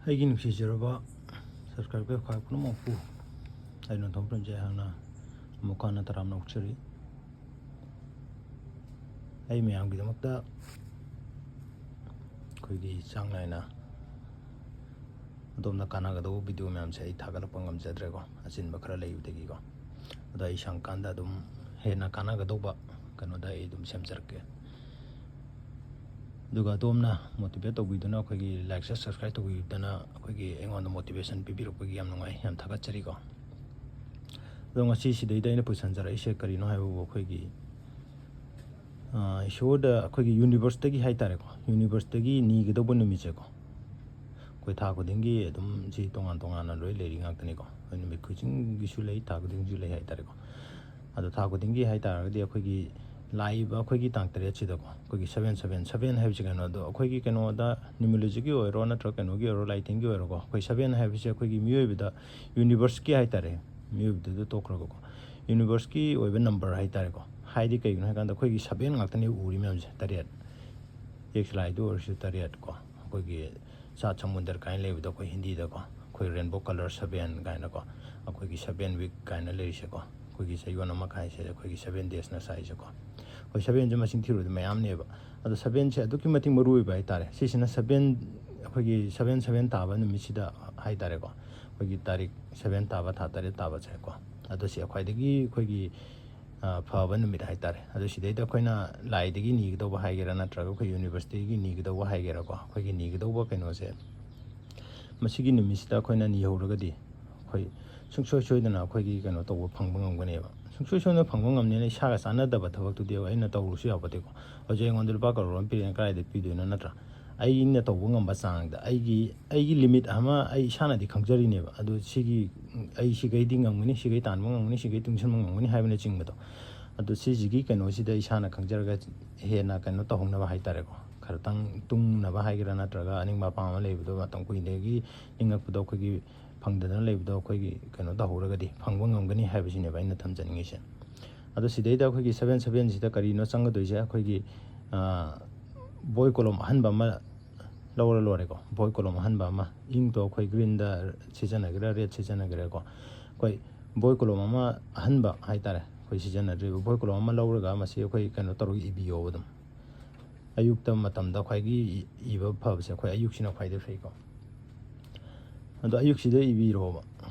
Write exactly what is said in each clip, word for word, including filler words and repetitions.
ꯑꯩꯒꯤ ꯅꯨꯡꯁꯤꯖꯔꯕ subscriber ꯈ꯭ꯋꯥꯏ ꯄꯨꯝꯅꯃꯛꯄꯨ ꯑꯩ ꯅꯣꯡꯊꯣꯝ ꯄ꯭ꯔꯦꯝꯖꯩ ꯍꯥꯏꯅ ꯑꯃꯨꯛ ꯍꯟꯅ ꯇꯔꯥꯝꯅ ꯑꯣꯛꯆꯔꯤ꯫ ꯑꯩ ꯃꯌꯥꯝꯒꯤꯗꯃꯛꯇ ꯑꯩꯈꯣꯏꯒꯤ ꯆꯥꯡ ꯅꯥꯏꯅ ꯑꯗꯣꯝꯅ ꯀꯥꯟꯅꯒꯗꯧꯕ video ꯃꯌꯥꯝꯁꯦ ꯑꯩ ꯊꯥꯒꯠꯂꯛꯄ ꯉꯝꯖꯗ꯭ꯔꯦꯀꯣ, ꯑꯆꯤꯟꯕ ꯈꯔ ꯂꯩꯕꯗꯒꯤꯀꯣ꯫ ꯑꯗꯣ ꯑꯩ ꯁꯪꯀꯥꯟꯗ ꯑꯗꯨꯝ ꯍꯦꯟꯅ ꯀꯥꯟꯅꯒꯗꯧꯕ ꯀꯩꯅꯣꯗ ꯑꯩ ꯑꯗꯨꯝ ꯁꯦꯝꯖꯔꯛꯀꯦ꯫ ꯑꯗꯨꯒ ꯑꯗꯣꯝꯅ motivate ꯇꯧꯕꯤꯗꯨꯅ, ꯑꯩꯈꯣꯏꯒꯤ like share subscribe ꯇꯧꯕꯤꯗꯨꯅ ꯑꯩꯈꯣꯏꯒꯤ ꯑꯩꯉꯣꯟꯗ motivation ꯄꯤꯕꯤꯔꯛꯄꯒꯤ ꯌꯥꯝ ꯅꯨꯡꯉꯥꯏ, ꯌꯥꯝ ꯊꯥꯒꯠꯆꯔꯤꯀꯣ꯫ ꯑꯗꯣ ꯉꯁꯤ ꯁꯤꯗꯩꯗ ꯑꯩꯅ ꯄꯨꯁꯟꯖꯔꯛꯏꯁꯦ ꯀꯔꯤꯅꯣ ꯍꯥꯏꯕꯕꯨ, ꯑꯩꯈꯣꯏꯒꯤ ꯑꯥ, ꯏꯁꯣꯔꯗ ꯑꯩꯈꯣꯏꯒꯤ universe ꯇꯒꯤ ꯍꯥꯏꯇꯥꯔꯦꯀꯣ, universe ꯇꯒꯤ ꯅꯤꯒꯗꯧꯕ ꯅꯨꯃꯤꯠꯁꯦꯀꯣ, ꯑꯩꯈꯣꯏ ꯊꯥ ꯈꯨꯗꯤꯡꯒꯤ ꯑꯗꯨꯝ ꯁꯤ ꯇꯣꯉꯥꯟ ꯇꯣꯉꯥꯟꯅ ꯂꯣꯏ ꯂꯩꯔꯤ ꯉꯥꯛꯇꯅꯤꯀꯣ꯫ ꯑꯩꯈꯣꯏ ꯅꯨꯃꯤꯠ ꯈꯨꯗꯤꯡꯒꯤꯁꯨ ꯂꯩ, ꯊꯥ ꯈꯨꯗꯤꯡꯒꯤꯁꯨ ꯂꯩ ꯍꯥꯏꯇꯥꯔꯦꯀꯣ꯫ ꯑꯗꯣ ꯊꯥ ꯈꯨꯗꯤꯡꯒꯤ ꯍꯥꯏꯇꯥꯔꯒꯗꯤ ꯑꯩꯈꯣꯏꯒꯤ ꯂꯥꯛꯏꯕ ꯑꯩꯈꯣꯏꯒꯤ ꯇꯥꯡ ꯇꯔꯦꯠꯁꯤꯗꯀꯣ, ꯑꯩꯈꯣꯏꯒꯤ seven seven seven ꯍꯥꯏꯕꯁꯤ ꯀꯩꯅꯣꯗꯣ, ꯑꯩꯈꯣꯏꯒꯤ ꯀꯩꯅꯣꯗ numerology ꯒꯤ ꯑꯣꯏꯔꯣ ꯅꯠꯇ꯭ꯔꯒ ꯀꯩꯅꯣꯒꯤ ꯑꯣꯏꯔꯣ, ꯂꯥꯏꯊꯤꯡꯒꯤ ꯑꯣꯏꯔꯣꯀꯣ, ꯑꯩꯈꯣꯏ seven ꯍꯥꯏꯕꯁꯤ ꯑꯩꯈꯣꯏꯒꯤ ꯃꯤꯑꯣꯏꯕꯗ, universe ꯀꯤ ꯍꯥꯏꯇꯥꯔꯦ, ꯃꯤꯑꯣꯏꯕꯗꯨꯗ ꯇꯣꯛꯈ꯭ꯔꯒꯀꯣ, universe ꯀꯤ ꯑꯣꯏꯕ number ꯍꯥꯏꯇꯥꯔꯦꯀꯣ꯫ ꯍꯥꯏꯗꯤ ꯀꯩꯒꯤꯅꯣ ꯍꯥꯏꯀꯥꯟꯗ ꯑꯩꯈꯣꯏꯒꯤ seven ꯉꯥꯛꯇꯅꯦ ꯎꯔꯤ ꯃꯌꯥꯝꯁꯦ, ꯇꯔꯦꯠ꯫ ꯑꯦꯛꯁ ꯂꯥꯏꯗ ꯑꯣꯏꯔꯁꯨ ꯇꯔꯦꯠ ꯀꯣ, ꯑꯩꯈꯣꯏꯒꯤ ꯁꯥꯠ ꯁꯃꯨꯟꯗꯔ ꯀꯥꯏꯅ ꯂꯩꯕꯗꯣ ꯑꯩꯈꯣꯏ ꯍꯤꯟꯗꯤꯗꯀꯣ, ꯑꯩꯈꯣꯏ rainbow colour seven ꯀꯥꯏꯅꯀꯣ, ꯑꯩꯈꯣꯏꯒꯤ seven week ꯀꯥꯏꯅ ꯂꯩꯔꯤꯁꯦꯀꯣ, ꯑꯩꯈꯣꯏꯒꯤ ꯆꯌꯣꯜ ꯑꯃ ꯀꯥꯏꯁꯦ ꯑꯩꯈꯣꯏꯒꯤ seven days ꯅ ꯁꯥꯏꯁꯦꯀꯣ꯫ ꯑꯩꯈꯣꯏ seven ꯁꯦ ꯃꯁꯤꯡ ꯊꯤꯔꯨꯕꯗ ꯃꯌꯥꯝꯅꯦꯕ꯫ ꯑꯗꯣ seven ꯁꯦ ꯑꯗꯨꯛꯀꯤ ꯃꯇꯤꯛ ꯃꯔꯨ ꯑꯣꯏꯕ ꯍꯥꯏꯇꯥꯔꯦ꯫ ꯁꯤꯁꯤꯅ seven, ꯑꯩꯈꯣꯏꯒꯤ seven seven ꯇꯥꯕ ꯅꯨꯃꯤꯠꯁꯤꯗ ꯍꯥꯏꯇꯥꯔꯦꯀꯣ, ꯑꯩꯈꯣꯏꯒꯤ ꯇꯥꯔꯤꯛ seven ꯇꯥꯕ, ꯊꯥ ꯇꯔꯦꯠ ꯇꯥꯕꯁꯦꯀꯣ, ꯑꯗꯣ ꯁꯤ ꯈ꯭ꯋꯥꯏꯗꯒꯤ ꯑꯩꯈꯣꯏꯒꯤ, ꯑ, ꯐꯕ ꯅꯨꯃꯤꯠ ꯍꯥꯏꯇꯥꯔꯦ꯫ ꯑꯗꯣ ꯁꯤꯗꯩꯗ ꯑꯩꯈꯣꯏꯅ ꯂꯥꯏꯗꯒꯤ ꯅꯤꯒꯗꯧꯕ ꯍꯥꯏꯒꯦꯔꯥ ꯅꯠꯇ꯭ꯔꯒ ꯑꯩꯈꯣꯏ universe ꯇꯒꯤ ꯅꯤꯒꯗꯧꯕ ꯍꯥꯏꯒꯦꯔꯥꯀꯣ, ꯑꯩꯈꯣꯏꯒꯤ ꯅꯤꯒꯗꯧꯕ ꯀꯩꯅꯣꯁꯦ ꯃꯁꯤꯒꯤ ꯅꯨꯃꯤꯠꯁꯤꯗ ꯑꯩꯈꯣꯏꯅ ꯅꯤꯍꯧꯔꯒꯗꯤ ꯑꯩꯈꯣꯏ ꯁꯨꯡꯁꯣꯏ ꯁꯣꯏꯗꯅ ꯑꯩꯈꯣꯏꯒꯤ ꯀꯩꯅꯣ ꯇꯧꯕ ꯐꯪꯕ ꯉꯝꯒꯅꯦꯕ꯫ ꯁꯨꯡꯁꯣꯏ ꯁꯣꯏꯗꯅ ꯐꯪꯕ ꯉꯝꯅꯤꯅ ꯏꯁꯥꯒ ꯆꯥꯟꯅꯗꯕ ꯊꯕꯛꯇꯨꯗꯤ ꯑꯩꯅ ꯇꯧꯔꯨꯁꯨ ꯌꯥꯄꯣꯠꯇꯦꯀꯣ꯫ ꯍꯧꯖꯤꯛ ꯑꯩꯉꯣꯟꯗ ꯂꯨꯄꯥ ꯀꯔꯣꯔ ꯑꯃ ꯄꯤꯔꯦꯅ ꯀꯗꯥꯏꯗ ꯄꯤꯗꯣꯏꯅꯣ, ꯅꯠꯇ꯭ꯔꯥ? ꯑꯩꯅ ꯇꯧꯕ ꯉꯝꯕ ꯆꯥꯡꯗ, ꯑꯩꯒꯤ, ꯑꯩꯒꯤ limit ꯑꯃ ꯑꯩ ꯏꯁꯥꯅꯗꯤ ꯈꯪꯖꯔꯤꯅꯦꯕ꯫ ꯑꯗꯨ ꯁꯤꯒꯤ, ꯑꯩ ꯁꯤꯈꯩꯗꯤ ꯉꯝꯒꯅꯤ, ꯁꯤꯈꯩ ꯇꯥꯟꯕ ꯉꯝꯒꯅꯤ, ꯁꯤꯈꯩ ꯇꯨꯡꯁꯤꯟꯕ ꯉꯝꯒꯅꯤ ꯍꯥꯏꯕꯅꯆꯤꯡꯕꯗꯣ꯫ ꯑꯗꯨ ꯁꯤꯁꯤꯒꯤ ꯀꯩꯅꯣꯁꯤꯗ ꯏꯁꯥꯅ ꯈꯪꯖꯔꯒ ꯍꯦꯟꯅ ꯀꯩꯅꯣ ꯇꯧꯍꯧꯅꯕ ꯍꯥꯏꯇꯥꯔꯦꯀꯣ꯫ ꯈꯔꯇꯪ ꯇꯨꯡꯅꯕ ꯍꯥꯏꯒꯦꯔꯥ ꯅꯠꯇ꯭ꯔꯒ ꯑꯅꯤꯡꯕ ꯑꯄꯥꯝꯕ ꯂꯩꯕꯗꯣ ꯃꯇꯝ ꯀꯨꯏꯅꯗꯒꯤ ꯅꯤꯡꯉꯛꯄꯗꯣ ꯑꯩꯈꯣꯏꯒꯤ ꯐꯪꯗꯗꯅ ꯂꯩꯕꯗꯣ ꯑꯩꯈꯣꯏꯒꯤ ꯀꯩꯅꯣ ꯇꯧꯍꯧꯔꯒꯗꯤ ꯐꯪꯕ ꯉꯝꯒꯅꯤ ꯍꯥꯏꯕꯁꯤꯅꯦꯕ ꯑꯩꯅ ꯊꯝꯖꯅꯤꯡꯉꯤꯁꯦ꯫ ꯑꯗꯣ ꯁꯤꯗꯩꯗ ꯑꯩꯈꯣꯏꯒꯤ seven seven ꯁꯤꯗ ꯀꯔꯤꯅꯣ ꯆꯪꯒꯗꯣꯏꯁꯦ? ꯑꯩꯈꯣꯏꯒꯤ, ꯑ, ꯕꯣꯏ ꯀꯣꯂꯣꯝ ꯑꯍꯟꯕ ꯑꯃ ꯂꯧꯔ ꯂꯣꯏꯔꯦꯀꯣ꯫ ꯕꯣꯏ ꯀꯣꯂꯣꯝ ꯑꯍꯟꯕ ꯑꯃ, ꯏꯪꯗꯣ ꯑꯩꯈꯣꯏ ꯒ꯭ꯔꯤꯟꯗ ꯁꯤꯖꯤꯟꯅꯒꯦꯔꯥ ꯔꯦꯗ ꯁꯤꯖꯤꯟꯅꯒꯦꯔꯥꯀꯣ, ꯑꯩꯈꯣꯏ ꯕꯣꯏ ꯀꯣꯂꯣꯝ ꯑꯃ ꯑꯍꯟꯕ ꯍꯥꯏꯇꯥꯔꯦ, ꯑꯩꯈꯣꯏ ꯁꯤꯖꯤꯟꯅꯗ꯭ꯔꯤꯕ ꯕꯣꯏ ꯀꯣꯂꯣꯝ ꯑꯃ ꯂꯧꯔꯒ ꯃꯁꯤ ꯑꯩꯈꯣꯏ ꯀꯩꯅꯣ ꯇꯧꯔꯒ ꯏꯕꯤꯌꯣꯕ ꯑꯗꯨꯝ꯫ ꯑꯌꯨꯛꯇ ꯃꯇꯝꯗ ꯈ꯭ꯋꯥꯏꯗꯒꯤ ꯏꯕ ꯐꯕꯁꯦ ꯑꯩꯈꯣꯏ ꯑꯌꯨꯛꯁꯤꯅ ꯈ꯭ꯋꯥꯏꯗꯒꯤ ꯐꯩꯀꯣ꯫ ꯑꯗꯣ ꯑꯌꯨꯛꯁꯤꯗ ꯏꯕꯤꯔꯣꯕ꯫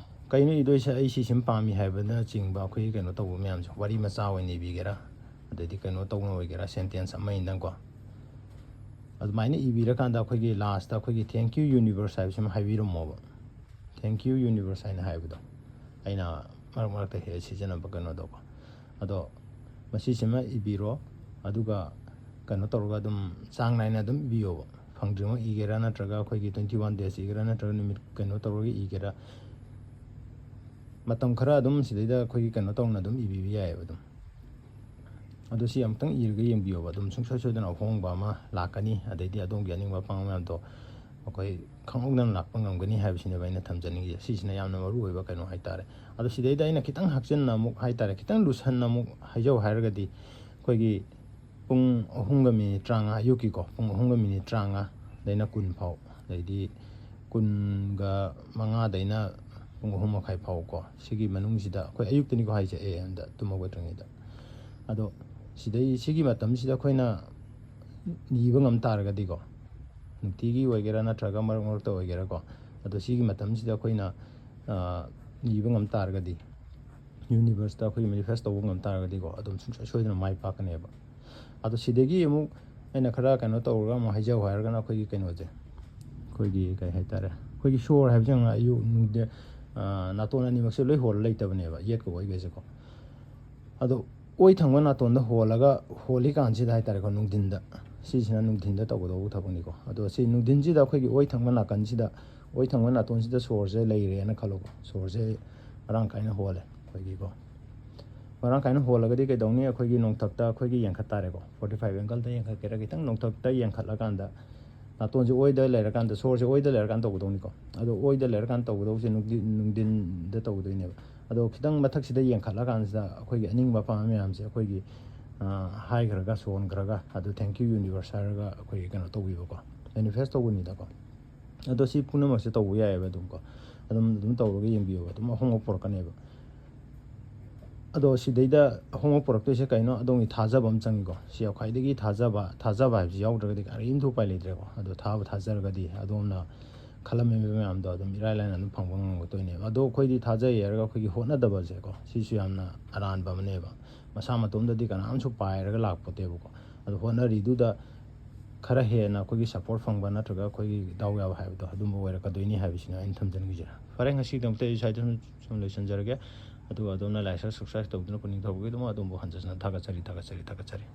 ꯀꯩꯅꯣ ꯏꯗꯣꯏꯁꯦ, ꯑꯩ ꯁꯤ ꯁꯨꯝ ꯄꯥꯝꯃꯤ ꯍꯥꯏꯕꯅꯆꯤꯡꯕ ꯑꯩꯈꯣꯏꯒꯤ ꯀꯩꯅꯣ ꯇꯧꯕ ꯃꯌꯥꯝꯁꯦ, ꯋꯥꯔꯤ ꯃꯆꯥ ꯑꯣꯏꯅ ꯏꯕꯤꯒꯦꯔꯥ, ꯑꯗꯩꯗꯤ ꯀꯩꯅꯣ ꯇꯧꯅ ꯑꯣꯏꯒꯦꯔꯥ, ꯁꯦꯟꯇꯦꯟꯁ ꯑꯃ ꯑꯅꯤꯗꯪꯀꯣ꯫ ꯑꯗꯨꯃꯥꯏꯅ ꯏꯕꯤꯔꯀꯥꯟꯗ ꯑꯩꯈꯣꯏꯒꯤ ꯂꯥꯁꯇ ꯑꯩꯈꯣꯏꯒꯤ "Thank you universe" ꯍꯥꯏꯕꯁꯤꯃ ꯍꯥꯏꯕꯤꯔꯝꯃꯣꯕ꯫ "Thank you universe" ꯍꯥꯏꯅ ꯍꯥꯏꯕꯗꯣ, ꯑꯩꯅ ꯃꯔꯛ ꯃꯔꯛꯇ ꯍꯦꯛ ꯍꯦꯛ ꯁꯤꯖꯤꯟꯅꯕ ꯀꯩꯅꯣꯗꯣꯀꯣ꯫ ꯑꯗꯣ ꯃꯁꯤꯁꯤꯃ ꯏꯕꯤꯔꯣ, ꯑꯗꯨꯒ ꯀꯩꯅꯣ ꯇꯧꯔꯒ ꯑꯗꯨꯝ ꯆꯥꯡ ꯅꯥꯏꯅ ꯑꯗꯨꯝ ꯏꯕꯤꯌꯣꯕ꯫ ꯐꯪꯗ꯭ꯔꯤꯉꯩ ꯏꯒꯦꯔꯥ, ꯅꯠꯇ꯭ꯔꯒ ꯑꯩꯈꯣꯏꯒꯤ twenty one days ꯏꯒꯦꯔꯥ, ꯅꯠꯇ꯭ꯔꯒ ꯅꯨꯃꯤꯠ ꯀꯩꯅꯣ ꯇꯧꯔꯒ ꯏꯒꯦꯔꯥ, ꯃꯇꯝ ꯈꯔ ꯑꯗꯨꯝ ꯁꯤꯗꯩꯗ ꯑꯩꯈꯣꯏꯒꯤ ꯀꯩꯅꯣ ꯇꯧꯅ ꯑꯗꯨꯝ ꯏꯕꯤꯕ ꯌꯥꯏꯑꯕ ꯑꯗꯨꯝ꯫ ꯑꯗꯣ ꯁꯤ ꯑꯃꯨꯛꯇꯪ ꯏꯔꯒ ꯌꯦꯡꯕꯤꯌꯣꯕ, ꯑꯗꯨꯝ ꯁꯨꯡꯁꯣꯏ ꯁꯣꯏꯗꯅ ꯑꯍꯣꯡꯕ ꯑꯃ ꯂꯥꯛꯀꯅꯤ, ꯑꯗꯩꯗꯤ ꯑꯗꯣꯝꯒꯤ ꯑꯅꯤꯡꯕ ꯑꯄꯥꯝꯕ ꯃꯌꯥꯝꯗꯣ ꯑꯩꯈꯣꯏ ꯈꯪꯍꯧꯗꯅ ꯂꯥꯛꯄ ꯉꯝꯒꯅꯤ ꯍꯥꯏꯕꯁꯤꯅꯦꯕ ꯑꯩꯅ ꯊꯝꯖꯅꯤꯡꯉꯤꯁꯦ꯫ ꯁꯤꯁꯤꯅ ꯌꯥꯝꯅ ꯃꯔꯨ ꯑꯣꯏꯕ ꯀꯩꯅꯣ ꯍꯥꯏꯇꯥꯔꯦ꯫ ꯑꯗꯣ ꯁꯤꯗꯩꯗ ꯑꯩꯅ ꯈꯤꯇꯪ ꯍꯥꯞꯆꯤꯟꯅ ꯑꯃꯨꯛ ꯍꯥꯏꯇꯥꯔꯦ, ꯈꯤꯇꯪ ꯂꯨꯁꯟꯅ ꯑꯃꯨꯛ ꯍꯥꯏꯖꯧ ꯍꯥꯏꯔꯒꯗꯤ, ꯑꯩꯈꯣꯏꯒꯤ ꯄꯨꯡ ꯑꯍꯨꯝꯒ ꯃꯤꯅꯤꯠ ꯇꯔꯥꯃꯉꯥ, ꯑꯌꯨꯛꯀꯤꯀꯣ, ꯄꯨꯡ ꯑꯍꯨꯝꯒ ꯃꯤꯅꯤꯠ ꯇꯔꯥꯃꯉꯥꯗꯩꯅ ꯀꯨꯟ ꯐꯥꯎ, ꯑꯗꯩꯗꯤ ꯀꯨꯟꯒ ꯃꯉꯥꯗꯩꯅ ꯄꯨꯡ ꯑꯍꯨꯝ ꯃꯈꯥꯏ ꯐꯥꯎꯀꯣ, ꯁꯤꯒꯤ ꯃꯅꯨꯡꯁꯤꯗ ꯑꯩꯈꯣꯏ ꯑꯌꯨꯛꯇꯅꯤꯀꯣ ꯍꯥꯏꯁꯦ, ꯑꯦ ꯑꯦꯝꯗ ꯇꯨꯝ ꯍꯧꯒꯠꯇ꯭ꯔꯤꯉꯩꯗ꯫ ꯑꯗꯣ ꯁꯤꯗꯩ, ꯁꯤꯒꯤ ꯃꯇꯝꯁꯤꯗ ꯑꯩꯈꯣꯏꯅ ꯏꯕ ꯉꯝ ꯇꯥꯔꯒꯗꯤꯀꯣ, ꯅꯨꯡꯇꯤꯒꯤ ꯑꯣꯏꯒꯦꯔꯥ ꯅꯠꯇ꯭ꯔꯒ ꯃꯔꯛ ꯃꯔꯛꯇ ꯑꯣꯏꯒꯦꯔꯥꯀꯣ, ꯑꯗꯣ ꯁꯤꯒꯤ ꯃꯇꯝꯁꯤꯗ ꯑꯩꯈꯣꯏꯅ, ꯑ, ꯏꯕ ꯉꯝ ꯇꯥꯔꯒꯗꯤ, ꯌꯨꯅꯤꯚꯔꯁꯇ ꯑꯩꯈꯣꯏ ꯃꯦꯅꯤꯐꯦꯁ ꯇꯧꯕ ꯉꯝ ꯇꯥꯔꯒꯗꯤꯀꯣ, ꯑꯗꯨꯝ ꯁꯨꯡꯁꯣꯏ ꯁꯣꯏꯗꯅ ꯃꯥꯏ ꯄꯥꯛꯀꯅꯦꯕ꯫ ꯑꯗꯣ ꯁꯤꯗꯒꯤ ꯑꯃꯨꯛ ꯑꯩꯅ ꯈꯔ ꯀꯩꯅꯣ ꯇꯧꯔꯒ ꯑꯃꯨꯛ ꯍꯥꯏꯖꯧ ꯍꯥꯏꯔꯒꯅ, ꯑꯩꯈꯣꯏꯒꯤ ꯀꯩꯅꯣꯁꯦ, ꯑꯩꯈꯣꯏꯒꯤ ꯀꯩ ꯍꯥꯏꯇꯥꯔꯦ, ꯑꯩꯈꯣꯏꯒꯤ ꯁꯣꯔ ꯍꯥꯏꯕꯁꯦ ꯌꯦꯡꯉꯨ, ꯑꯌꯨꯛ ꯅꯨꯡꯗ-, ꯑ, ꯅꯥꯇꯣꯟ ꯑꯅꯤꯃꯛꯁꯦ ꯂꯣꯏ ꯍꯣꯜꯂ ꯂꯩꯇꯕꯅꯦꯕ, ꯌꯦꯠꯀ ꯑꯣꯏꯒꯩꯁꯦꯀꯣ꯫ ꯑꯗꯣ ꯑꯣꯏ ꯊꯪꯕ ꯅꯥꯇꯣꯟꯗ ꯍꯣꯜꯂꯒ, ꯍꯣꯜꯂꯤꯀꯥꯟꯁꯤꯗ ꯍꯥꯏꯇꯥꯔꯦꯀꯣ, ꯅꯨꯡꯊꯤꯟꯗ, ꯁꯤꯁꯤꯅ ꯅꯨꯡꯊꯤꯟꯗ ꯇꯧꯒꯗꯧꯕ ꯊꯕꯛꯅꯤꯀꯣ꯫ ꯑꯗꯣ ꯁꯤ ꯅꯨꯡꯊꯤꯟꯁꯤꯗ ꯑꯩꯈꯣꯏꯒꯤ ꯑꯣꯏ ꯊꯪꯕ ꯅꯥꯀꯟꯁꯤꯗ, ꯑꯣꯏ ꯊꯪꯕ ꯅꯥꯇꯣꯟꯁꯤꯗ ꯁꯣꯔꯁꯦ ꯂꯩꯔꯦꯅ ꯈꯜꯂꯣꯀꯣ, ꯁꯣꯔꯁꯦ ꯃꯔꯥꯡ ꯀꯥꯏꯅ ꯍꯣꯜꯂꯦ ꯑꯩꯈꯣꯏꯒꯤꯀꯣ꯫ ꯃꯔꯥꯡ ꯀꯥꯏꯅ ꯍꯣꯜꯂꯒꯗꯤ ꯀꯩꯗꯧꯅꯤ? ꯑꯩꯈꯣꯏꯒꯤ ꯅꯣꯡꯊꯛꯇ ꯑꯩꯈꯣꯏꯒꯤ ꯌꯦꯡꯈꯠ ꯇꯥꯔꯦꯀꯣ, forty five angle ꯗ ꯌꯦꯡꯈꯠꯀꯦꯔꯥ, ꯈꯤꯇꯪ ꯅꯣꯡꯊꯛꯇ ꯌꯦꯡꯈꯠꯂꯀꯥꯟꯗ, ꯅꯥꯇꯣꯟꯁꯦ ꯑꯣꯏꯗ ꯂꯩꯔꯀꯥꯟꯗ, ꯁꯣꯔꯁꯦ ꯑꯣꯏꯗ ꯂꯩꯔꯀꯥꯟꯗ ꯇꯧꯒꯗꯧꯅꯤꯀꯣ꯫ ꯑꯗꯣ ꯑꯣꯏꯗ ꯂꯩꯔꯀꯥꯟꯗ ꯇꯧꯒꯗꯧꯁꯦ ꯅꯨꯡꯊꯤꯟ, ꯅꯨꯡꯊꯤꯟꯗ ꯇꯧꯒꯗꯣꯏꯅꯦꯕ꯫ ꯑꯗꯣ ꯈꯤꯇꯪ ꯃꯊꯛꯁꯤꯗ ꯌꯦꯡꯈꯠꯂꯀꯥꯟꯁꯤꯗ ꯑꯩꯈꯣꯏꯒꯤ ꯑꯅꯤꯡꯕ ꯑꯄꯥꯝꯕ ꯃꯌꯥꯝꯁꯦ ꯑꯩꯈꯣꯏꯒꯤ, ꯑ, ꯍꯥꯏꯈ꯭ꯔꯒ, ꯁꯣꯟꯈ꯭ꯔꯒ, ꯑꯗꯨ "Thank you universe" ꯍꯥꯏꯔꯒ ꯑꯩꯈꯣꯏꯒꯤ ꯀꯩꯅꯣ ꯇꯧꯕꯤꯕꯀꯣ꯫ ꯃꯦꯅꯤꯐꯦꯁ ꯇꯧꯕꯅꯤꯗꯀꯣ꯫ ꯑꯗꯣ ꯁꯤ ꯄꯨꯝꯅꯃꯛꯁꯦ ꯇꯧꯕ ꯌꯥꯏꯑꯕ꯫ ꯑꯗꯨꯝꯀꯣ, ꯑꯗꯨꯝ ꯑꯗꯨꯝ ꯇꯧꯔꯒ ꯌꯦꯡꯕꯤꯌꯣꯕ, ꯑꯗꯨꯝ ꯑꯍꯣꯡꯕ ꯄꯨꯔꯛꯀꯅꯦꯕ꯫ ꯑꯗꯣ ꯁꯤꯗꯩꯗ ꯑꯍꯣꯡꯕ ꯄꯨꯔꯛꯇꯣꯏꯁꯦ ꯀꯩꯅꯣ? ꯑꯗꯣꯝꯒꯤ ꯊꯥꯖꯕ ꯑꯃ ꯆꯪꯉꯤꯀꯣ꯫ ꯁꯤ ꯈ꯭ꯋꯥꯏꯗꯒꯤ ꯊꯥꯖꯕ, ꯊꯥꯖꯕ ꯍꯥꯏꯕꯁꯤ ꯌꯥꯎꯗ꯭ꯔꯒꯗꯤ ꯀꯔꯤꯝꯇ ꯎꯄꯥꯏ ꯂꯩꯇ꯭ꯔꯦꯀꯣ꯫ ꯑꯗꯣ ꯊꯥꯕ ꯊꯥꯖꯔꯒꯗꯤ ꯑꯗꯣꯝꯅ ꯈꯜꯂꯝꯃꯤꯕ ꯃꯌꯥꯝꯗꯣ ꯑꯗꯨꯝ ꯏꯔꯥꯏ ꯂꯥꯏꯅ ꯑꯗꯨꯝ ꯐꯪꯕ ꯉꯝꯒꯗꯣꯏꯅꯦꯕ꯫ ꯑꯗꯣ ꯑꯩꯈꯣꯏꯗꯤ ꯊꯥꯖꯩ ꯍꯥꯏꯔꯒ ꯑꯩꯈꯣꯏꯒꯤ ꯍꯣꯠꯅꯗꯕꯁꯦꯀꯣ, ꯁꯤꯁꯨ ꯌꯥꯝꯅ ꯑꯔꯥꯟꯕ ꯑꯃꯅꯦꯕ꯫ ꯃꯁꯥ ꯃꯇꯣꯝꯗꯗꯤ ꯀꯅꯥꯝꯁꯨ ꯄꯥꯏꯔꯒ ꯂꯥꯛꯄꯣꯠꯇꯦꯕꯀꯣ꯫ ꯑꯗꯣ ꯍꯣꯠꯅꯔꯤꯗꯨꯗ ꯈꯔ ꯍꯦꯟꯅ ꯑꯩꯈꯣꯏꯒꯤ ꯁꯞꯄꯣꯔꯠ ꯐꯪꯕ ꯅꯠꯇ꯭ꯔꯒ ꯑꯩꯈꯣꯏꯒꯤ ꯗꯥꯎ ꯌꯥꯕ ꯍꯥꯏꯕꯗꯣ ꯑꯗꯨꯝꯕ ꯑꯣꯏꯔꯛꯀꯗꯣꯏꯅꯤ ꯍꯥꯏꯕꯁꯤꯅ ꯑꯩꯅ ꯊꯝꯖꯅꯤꯡꯉꯤꯁꯦ꯫ ꯐꯔꯦ, ꯉꯁꯤꯒꯤꯗꯃꯛꯇ ꯑꯩ ꯁ꯭ꯋꯥꯏꯗ ꯁꯨꯝ, ꯁꯨꯝ ꯂꯣꯏꯁꯤꯟꯖꯔꯒꯦ꯫ ꯑꯗꯨꯒ ꯑꯗꯣꯝꯅ ꯂꯥꯏꯛ, ꯁꯕꯁꯀ꯭ꯔꯥꯏꯕ ꯇꯧꯗꯨꯅ ꯄꯨꯛꯅꯤꯡ ꯊꯧꯕꯒꯤꯗꯃꯛ ꯑꯗꯣꯝꯕꯨ ꯍꯟꯖꯟꯅ ꯊꯥꯒꯠꯆꯔꯤ, ꯊꯥꯒꯠꯆꯔꯤ, ꯊꯥꯒꯠꯆꯔꯤ꯫